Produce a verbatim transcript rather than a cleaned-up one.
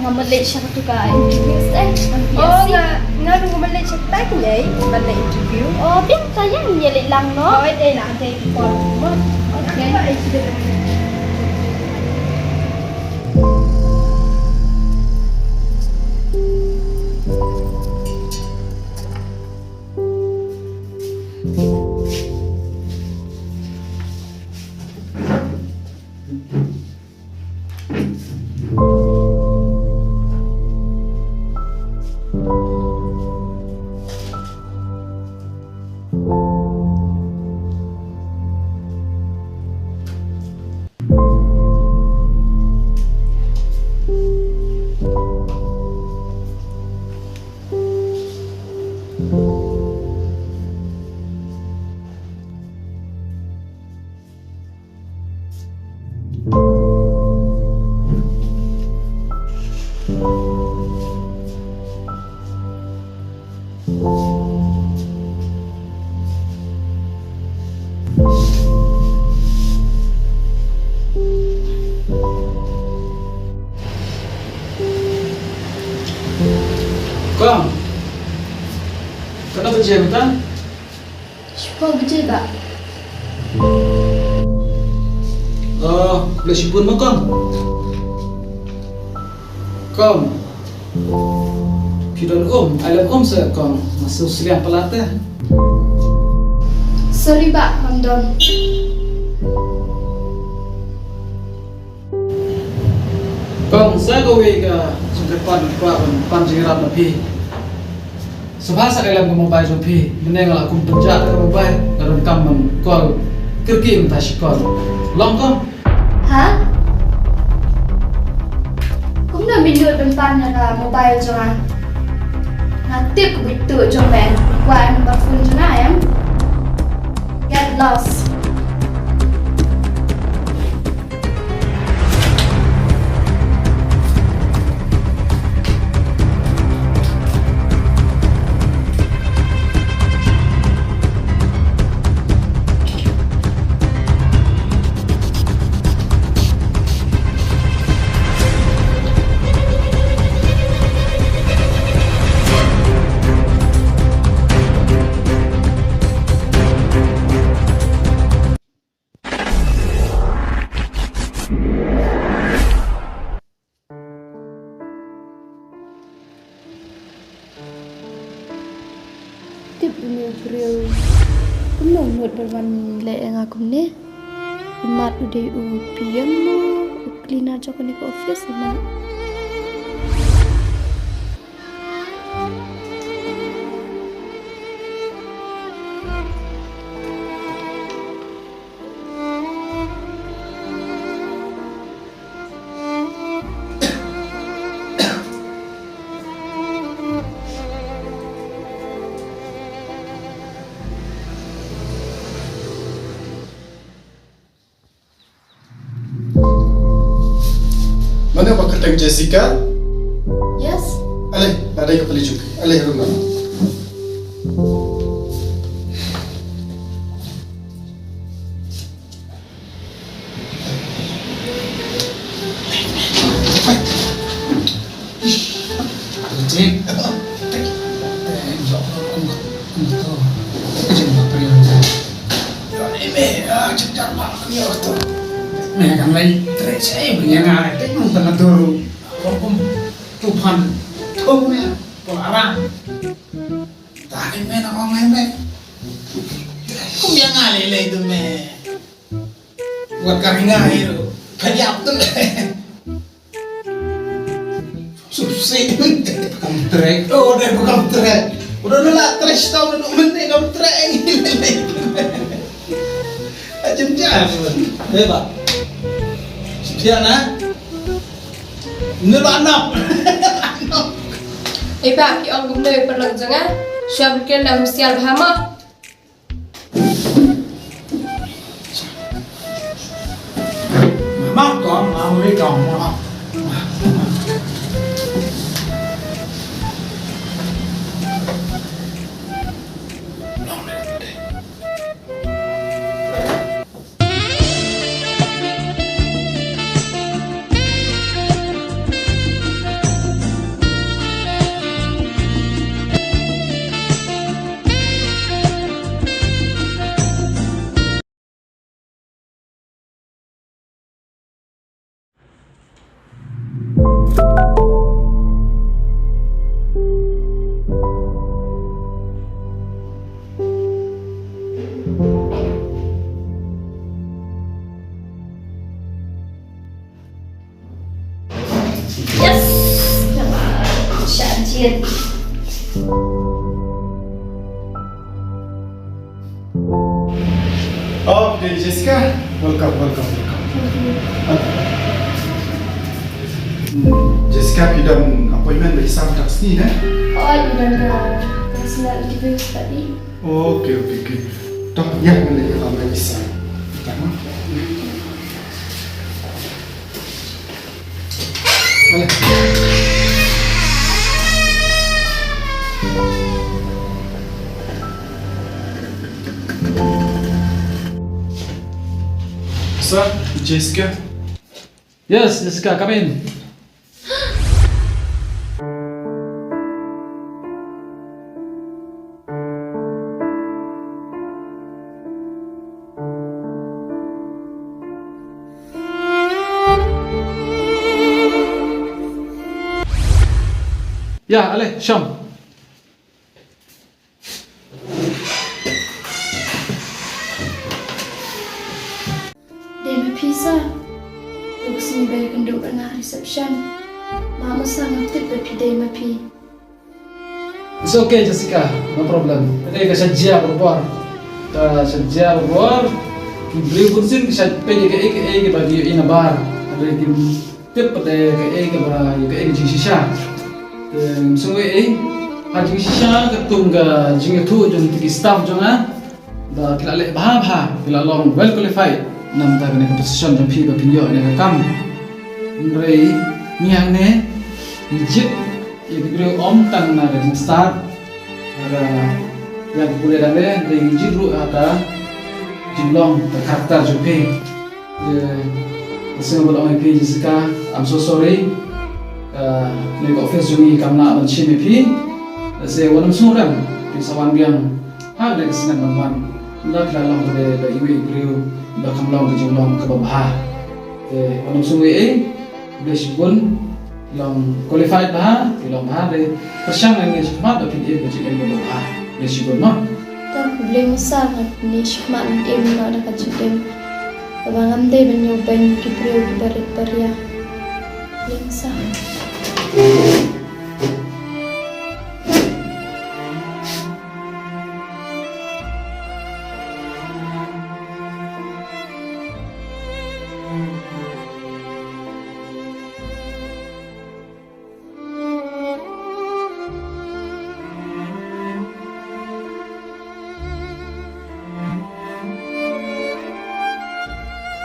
Nga mut leit sha katu ka interview step. Oh, nga nga ruh nga mut leit sha kata ka lei ban leit interview. Oh, biang ta ïa ngi leit lang noh. Oh, eh, la dei ki por mo. Okay. Kong, kano baje mynta? Shiphew baje, Bah. Oh, khublei shibun mo, Kong. Kong, phi don um, ai lem um seh, Kong. Nga sngewsliang palat te. Sorry, Bah, ngam don. Kong, sa kawei ka jingkyrpad nga kwah ban pan jingïarap na phi. Sngewbha sa ai lem ka mobile jong phi. Mynne nga la kum pynjah ka mobile, nga donkam ban call kyrkieh mynta shi call. Long, Kong? Ha? Kumno me nud ban pan ïa ka mobile jong nga? Nga tip ka buit tuh jong me. Kwah ïa ka number phone jong nga em? Get lost. Tip ïa une u briew. Kumno u mut ban wan leh ïa nga kumne? Imat u dei u P M mo u cleaner jong kane ka office imat. Mano ba kyrteng Jessica? Yes. Ale, nadai ka peli juk. Ale, rumah. Tang ïa me na ong ïa me. Kum ïa nga lei lei tu me. Wat ka ringa hi ruh. Ka ïap tu me. Susi. Kam trek. Oh, dei kam trek. Udah dulu lah trek tau udah men ni kam trek. Ajam jam. Dei ba. Setia na. Ni ba anak. Eh, ba, ki ong kumno ïa paralok jong nga? Shuwa ba kren da mesti al bha mo. Mak kong, mak wei kong, mak. Yes! Namar sha jied. Oh, phi dei Jessica. Welcome, welcome, welcome. Hmm, Jessica, phi don appointment bad i Sam tang sngi ne? Oh, i don ka personal interview tadi. Okay, okay, okay. Toh, ïa, ngan leit ïalam bad i Sam. Tang ma. Sir, Jessica. Yes, Jessica, come in. Ïa, ale, shong. Dei ma phi sa? Tuk sini ba ïakynduh bad nga ha reception. Ma, ma sa ngam tip ba phi dei ma phi. It's okay, Jessica, no problem. Ka dei ka shah jia barabor. Ka shah jia barabor. Ki briew bunsien ki shah peit ïa kaei kaei kaba ki ïohi na bar. Hynrei kim tip pat ïa kaei kaba, ïa kaei ka jingshisha. Te ngam sngew ei ei. Ha jingshisha katkum ka jingïathuh jong ki staff jong nga. Ba ki la leh bha bha, ki la long well qualified. Namar kane ka position jong phi ba phin ïoh ïa kane ka kam. Hynrei ngi hangne ngi jied ïa ki briew ym tang na ka jingstad. Ïa ka pule dang re, hynrei ngi jied ruh ha ka jinglong, ka character jong phi. Te, lehse nga ba la ong ïa phi Jessica, I'm so sorry. Kane ka office jong ngi kam lah ban shim ïa phi. Lehse wat nym sngewrem, phin sa wan biang ha kane ka snem ban wan. Ynda phi la long kaba, ba iwei i briew ba kham long ka jinglong kaba bha. Te wat nym sngewrem ei ei, khublei shibun. Phi long qualified bha, phi long bha, te pyrshang nangne shakhmat ba phin im ka jingim kaba bha. Khublei shibun mo. Tang khublei mo sir, nga nangne shakhmat ngan im noh da ka jingim kaba ngam dei ban ïoh ban ki briew kiba rit ba ria. Khublei mo sir.